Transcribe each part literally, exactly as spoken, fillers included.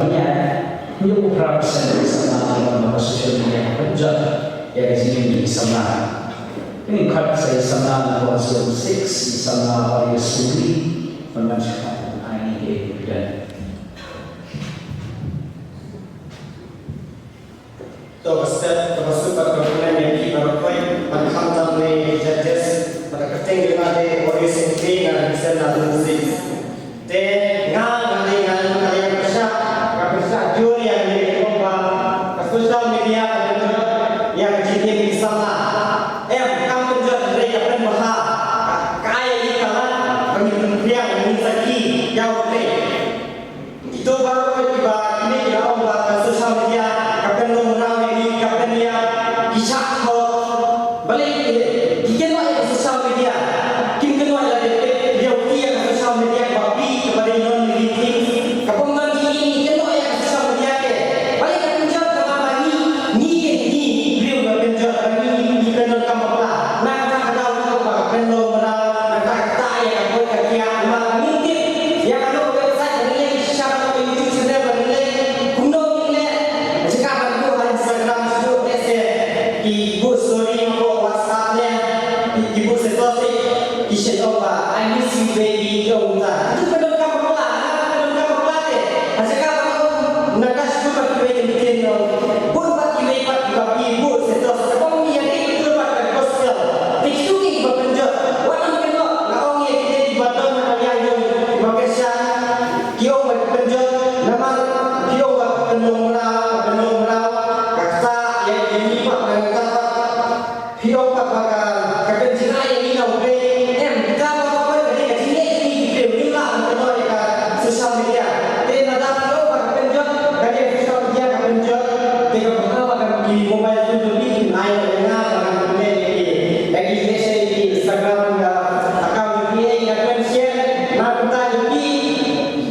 Hynñiew phew phra percent ki samla ki ong ba ka social media ka pynjot ïa ka jingim ki samla. Ngin khot sa i samla na Constituency six, i samla Horace Sugri, ban wan shakhmat ai ïa ki evidence. To ka step kaba suk bad ka kmen ïa ki baroh khoit, ban kham tam ne judges, bad ka kyrteng jong nga dei Horace Sugri, nga dei Vincent na Constituency six. Te nga, nga dei nga, nga dei nga pyrshah, nga pyrshah jur ïa kane ka, ka social media ka pynjot ïa ka jingim ki samla. Em, kam pynjot hynrei ka pynbha, ka, ka ai ïa ka lad ba ngin pynphriang, ba ngin sakhi ïa U Blei. Kito baroh kiba kine ki la ong ba ka social media ka pynlong mraw ïa ngi, ka pynïap ki shah thok. Balei ki kynnoh ïa ka social media? Kim kynnoh ïa lade peit, ïa u ki ïa ka social media kaba phi, kaba dei non living things. Ka bym don ki, ki kynnoh ïa ka social media te. Balei ka pynjot? Namar ba ngi, ngi, ngi briew ka pynjot, ba ngi, ngi pyndonkam bakla. Na kata ka daw ka pynlong mraw, na kata ka ïa ka poi ka kiad, namar ba ngim tip ïa kano ka website ba ngin leit, sha kano ka YouTube channel ba ngin leit, kumno ngin leit, jaka ban buh ha Instagram, shu lehse ki buh story hapoh WhatsApp ne ki buh status, ki shu ong ba, "I miss you baby," ki ong kumta. Itu pyndonkam bakla, pyndonkam bakla te. Ha jaka ban ong, naka shu ba kiwei ki ktien ong, bun bad kiwei pat kiba phi buh status, kaba ym ïadei khlem bad ka gospel. Te kitu ki kiba pynjot, wat nym kynnoh, nga ong ïa kine kiba don ha ka liang jong kiba kyrshan, ki ong ba ki pynjot, namar ki ong ba ka pynlong mraw, ka pynlong mraw, ka ktah ïa ki, ïa ngi pat, ka ktah pat. Phi ong pat ba ka, ka pynjngai ïa ngi na U Blei. Em, kita ba ka pynjngai ka jingeh ïa ngi ki briew, ngim lah ban kynnoh ïa ka social media. Te lada phi ong ba ka pynjot, ka dei social media ka pynjot. Te ka bha ba ka, ki mobile phone jong phi kin ai ïa nga ba ngan connect ïa ki. Ïa ki, lehse ïa ki Instagram account jong phi, ïa ki, ngan pynshare na ka bynta jong phi.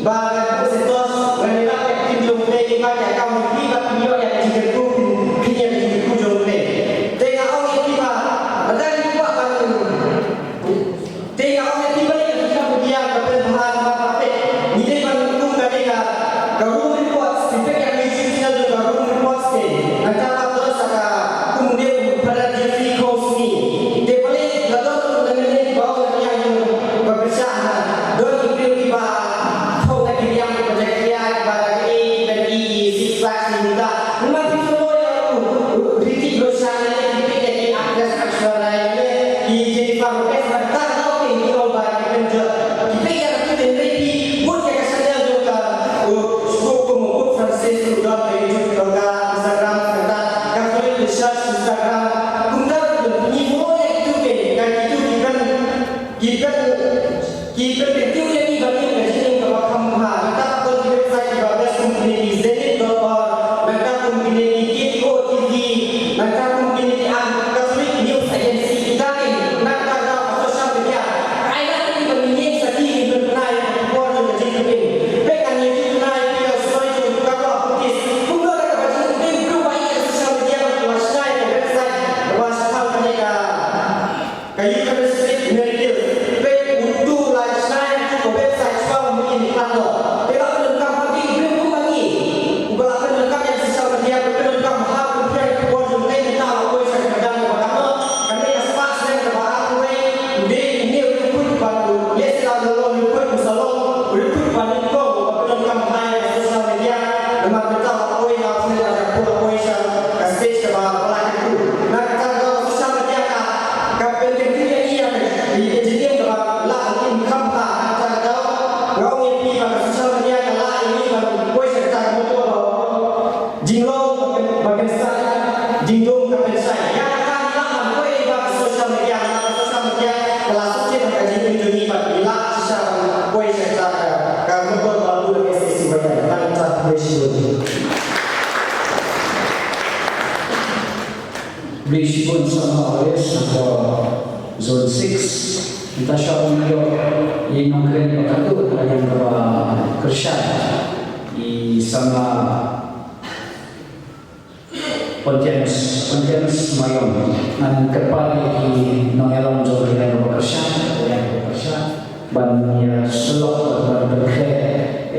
Ba ngan buh status, ngan ïalap ïa ka ktien jong U Blei, ngan ïalap ïa ka ktien jong U Blei, ngan ïalap ïa ka ktien jong U Blei. Te nga ong ïa phi ba, lada ngi kwah ban, te nga ong ïa phi ba, ïa ka social media ka pynbha, ka pynbha. Ngi dei ban kum ka dei ka, ka room reports, phi peit ïa ka YouTube channel jong ka room reports te. Nangta ka don sa ka kum dei u Brother Jeffrey Combs ni. Te balei la don u nangta ba ong ïa ka pyrshah na. Don ki briew kiba Thok na ki liang kiba jakhlia kiba la ki, kiba ki six packs ni mynta. Namar ki follow ïa u, u, u Hrithik Roshan ne, ki peit ïa ki actress Aishwarya Rai ne, ki Jennifer Lopez, na kata ka daw ki ong ba ki pynjot. Ki peit ïa ka kit hynrei phi mut ïa ka channel jong ka, u, sbuk kum u Pope Francis, u don ka YouTube, u don ka Instagram, kata ka Catholic Research Instagram. Kumta ngi follow ïa kitu ki, ka kitu ki pyn Ki pyn, ki pynkyntiew ïa ngi ban im ka jingim kaba kham bha. Nangta ka don ki website kiba best kum kine ki Zenith dot org, nangta kum kine ki K T O T V, nangta kum kine ki Ang Catholic News Agency, kita ki, nangta ka daw ka social media. Ka ai lad ïa ngi ban ïeng sakhi, ngin pynbna ïa ka khubor jong ka jingim. Peit, ngan ïathuh tynrai ïa phi ïa u soi jong u Carlo Acutis. Kumno da kaba jingim u briew ba ïeng ïa ka social media, ba la shna ïa ka website, ba la shna ïa ka Ka Eucharistic Miracles. Peit uto u la shna ïa ka website shuwa ba mynta u la donkam ha ki briew kum ma ngi. Uba la pyndonkam ïa ka social media, uba pyndonkam ha u pynphiah ïa ka khubor jong U Blei, mynta u la poi sha ka madan kaba kano. Kane ka spah snem kaba arphew wei, u dei une u riewkhuid ba u leh sila u la long riewkhuid u sa long u riewkhuid ba nyngkong uba pyndonkam ha ïa ka social media. Namar mynta u la poi ha u snem ba arphew u la poi sha ka stage kaba, ba la kyntu. Na kata ka daw ka social media ka Ka pynkyntiew ïa ngi ïa ka, ïa ka jingim kaba lah ban im kham bha. Kata ka daw nga ong ïa phi ba ka social media ka lah ïa ngi ban poi sha kata ka mutdur ba jinglong ba kyn-, ba kynsan, jingdum ka pynshai. Ïa kata ngi lah ban poi lyngba ka social media, namar ka social media ka la suk kit ha ka jingim jong ngi bad ngi lah shisha ban poi sha kata ka, ka mutdur ba bun S A C Y. Tang kata, khublei shibun. Khublei shibun Samla Horace na ka Zone six. Mynta shwa ban ïoh ïa i nongkren ba katto ha ka liang kaba kyrshan, i Samla Pontianus, Pontianus Maïom. Ngan kyrpad ïa ki nongïalam jong ka liang kaba kyrshan, ka liang kaba kyrshan, ban ïa sylok, ban pynkhreh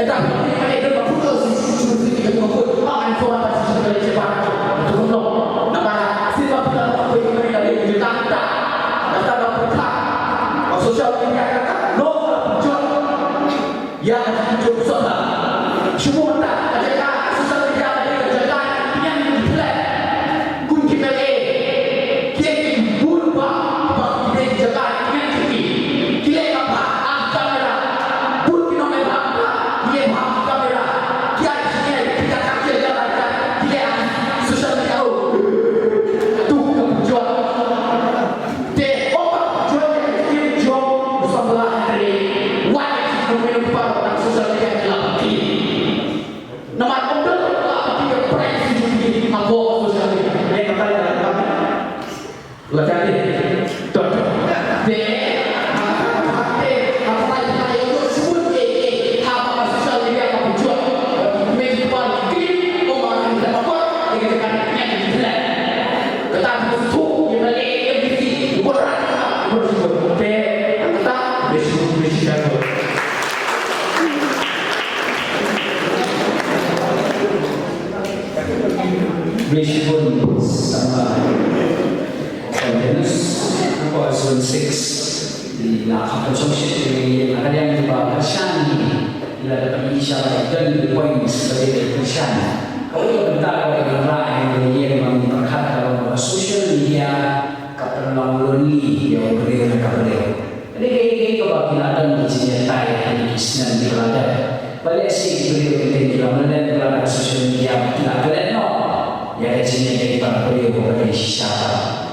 Ynda phi ong ïa ka dei ba phi don shi shi shi shi ka jong phi, ba ngan phone ba shi shi ka jong phi. Namar shisha phi la ong phi ka dei ka jong phi. Ynda phi la pyrkhat ba social media ka long ka jong. Ïa ka jingkyrkhu sha shuwa mynta ka jaka social media ka dei ka jaka pynïaid pynthlet. Kum ki M L A ki dei ki bun ba ba ki dei ki jaka pynïaid pynthlet. Ki leh ka bha ha camera. Bun ki nongmih bha ki leh bha ha camera. Ki ai ki leh ki jaka ki leh jaka ki leh ha social media. Tu ka pynjot. Te haba jot ïa ka ktien jong u samla Henry, wat ïa ki kmie u kpa na social media ki la pynti. Namar ym don la pynti ka privacy jong ki hapoh social media. Ne ka tai la ka la ka te. Don. Te ha ka te ha ka tai la ïa jong sumut ïa ïa ha ka social media ka pynjot. Ki kmie ki kpa ki klim ym ma ki la pynjot ïa ka jaka ïa ki la. Kata ka tu ïa ma le ïa ki ki burat ka burat ka te kata. Bisu bisu ka tu. Bisu pun sama. Continuous. Apa zone six. Di la ka pun song shi di la ka yang di ba ka shan ni. Ila da pynshai dan di points ba dei ka pynshai. Ka wei ka bynta ka wei ka bynta ïa ka ïa ka bang pyrkhat ka bang ba social media ka pynlong lonely ïa u briew. La don ki jingïatai ha kine ki snem kiba la dep. Balei shi ki briew ki la mlien, ki la don social media, ki la klet noh ïa ka jingïatai ki para briew ba dei shisha.